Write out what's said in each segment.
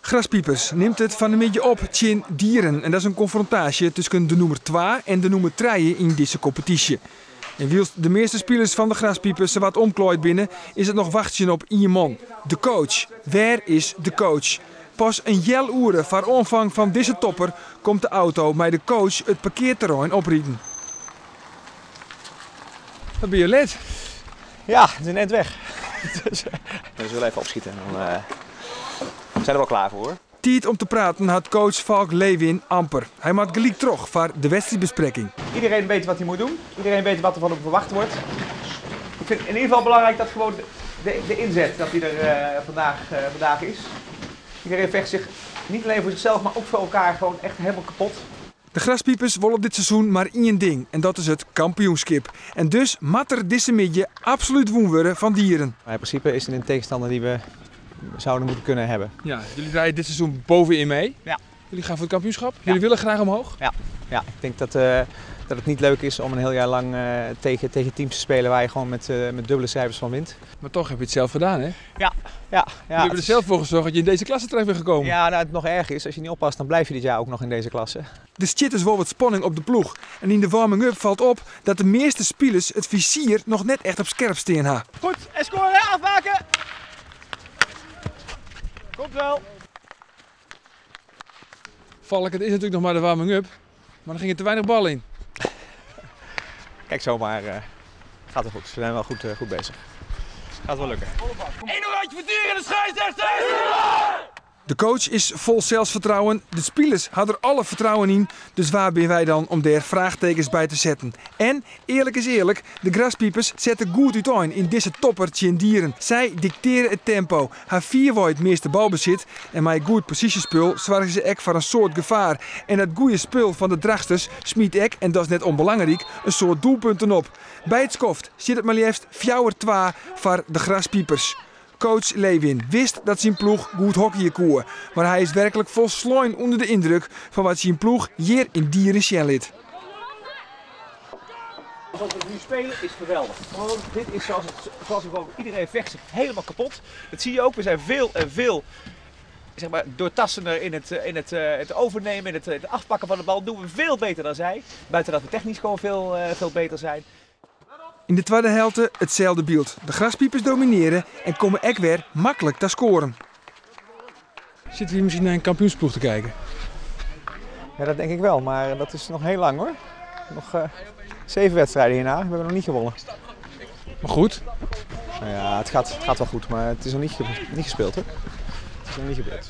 Graspiepers nimt it fan 'e middei op tsjin Dieren en dat is in konfrontaasje tusken de nûmer twa en de nûmer trije yn dizze kompetysje. En wylst de measte spilers fan de Graspiepers sawat omklaaid binne, is it noch wachtsjen op ien man, de coach. Wêr is de coach? Pas in healoere foar oanfang fan dizze topper komt de auto mei de coach it parkearterrein opriden. Wat binne je let? Ja, het is net weg. Dus we zullen even opschieten en dan zijn we wel klaar voor, hoor. Tiid om te praten hat coach Falk Lewin amper. Hy moat gelyk troch foar de wedstriidbesprekking. Iedereen weet wat hij moet doen. Iedereen weet wat er van hem verwacht wordt. Ik vind het in ieder geval belangrijk dat gewoon de inzet dat die er vandaag is. Iedereen vecht zich niet alleen voor zichzelf, maar ook voor elkaar gewoon echt helemaal kapot. De Graspiepers wolle dit seizoen mar ien ding en dat is it kampioenskip. En dus moat der dizze middei absolút wûn wurde fan Dieren. Maar in principe is het een tegenstander die we zouden moeten kunnen hebben. Ja, jullie draaien dit seizoen bovenin mee. Ja. Jullie gaan voor het kampioenschap. Ja. Jullie willen graag omhoog. Ja, ja, ik denk dat het niet leuk is om een heel jaar lang tegen teams te spelen waar je gewoon met dubbele cijfers van wint. Maar toch heb je het zelf gedaan, hè? Ja, ja, ja. Jullie hebben er zelf voor gezorgd dat je in deze klasse terecht bent gekomen. Ja, het nog erg is, als je niet oppast, dan blijf je dit jaar ook nog in deze klasse. Er zit dus wel wat spanning op de ploeg. En in de warming-up valt op dat de meeste spelers het vizier nog net echt op scherp staan hebben. Goed, en scoren, afmaken! Komt wel! Valk, het is natuurlijk nog maar de warming-up, maar er gingen te weinig ballen in. Kijk zomaar, gaat wel goed. Ze zijn wel goed bezig. Gaat wel lukken. Eén oranje voor Dieren, de scheidsrechter! De coach is vol zelfvertrouwen. De spelers hadden er alle vertrouwen in. Dus waar ben wij dan om daar vraagtekens bij te zetten? En, eerlijk is eerlijk, de Graspiepers zetten goed uiteen in deze topper tsjin Dieren. Zij dicteren het tempo. Haar vier wordt het meeste balbezit. En met goed positiespul zorgen ze ek voor een soort gevaar. En dat goede spul van de Drachtsters smiet ek, en dat is net onbelangrijk, een soort doelpunten op. Bij het skoft zit het maar liefst 4-2 voor de Graspiepers. Coach Lewin wist dat zijn ploeg goed hockeyen koe, maar hij is werkelijk volsloin onder de indruk van wat zijn ploeg hier in Dieren zien liet. Wat we nu spelen is geweldig. Gewoon, dit is zoals het, zoals we gewoon, iedereen vecht zich helemaal kapot. Dat zie je ook, we zijn veel en veel, zeg maar, doortastender in het overnemen, in het afpakken van de bal. Dat doen we veel beter dan zij. Buiten dat we technisch gewoon veel beter zijn. In de tweede helft hetzelfde beeld. De Graspiepers domineren en komen ek weer makkelijk te scoren. Zitten we hier misschien naar een kampioensploeg te kijken? Ja, dat denk ik wel, maar dat is nog heel lang, hoor. Nog 7 wedstrijden hierna, we hebben nog niet gewonnen. Maar goed? Nou ja, het gaat wel goed, maar het is nog niet gespeeld, hoor. Het is nog niet gebeurd.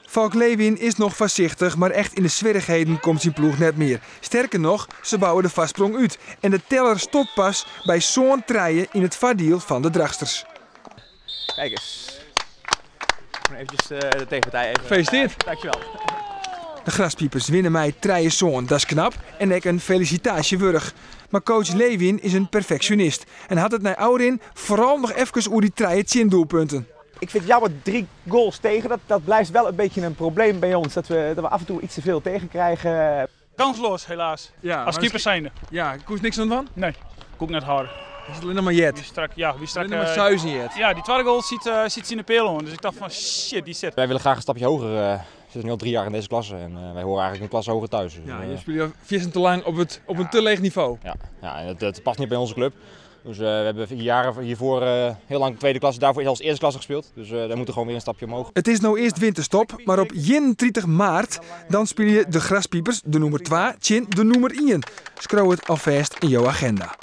Falk Lewin is nog voorzichtig, maar echt in de zwierigheden komt zijn ploeg net meer. Sterker nog, ze bouwen de vastsprong uit. En de teller stopt pas bij zo'n treien in het vaardiel van de Drachtsters. Kijk eens. Even de tegenpartij even. Gefeliciteerd. Dankjewel. De Graspiepers winnen mij treien zo'n, dat is knap. En ik een felicitatewurg. Maar coach Lewin is een perfectionist. En had het naar Aurin vooral nog even oer die treien tjindoelpunten. Ik vind het jammer, 3 goals tegen. Dat blijft wel een beetje een probleem bij ons. Dat we af en toe iets te veel tegenkrijgen. Kansloos, helaas. Ja, als maar keeper is zijnde. Ja, koest niks aan van? Nee, koek net harder. Is het alleen nog maar jet? Wie strak, ja, wie strak, Alleen nog maar zuizen jet. Ja, die tweede goal ziet in de peel. Dus ik dacht van shit, die zit. Wij willen graag een stapje hoger. We zitten nu al 3 jaar in deze klasse en wij horen eigenlijk een klasse hoger thuis. Dus, Ja, je speelt al veel te lang op een te leeg niveau. Ja, ja, en dat past niet bij onze club. Dus we hebben jaren hiervoor heel lang tweede klasse, daarvoor zelfs eerste klasse gespeeld. Dus daar moeten we gewoon weer een stapje omhoog. Het is nou eerst winterstop, maar op 31 maart dan speel je de Graspiepers, de nummer 2, tjin de nummer 1. Schrooi het alvast in jouw agenda.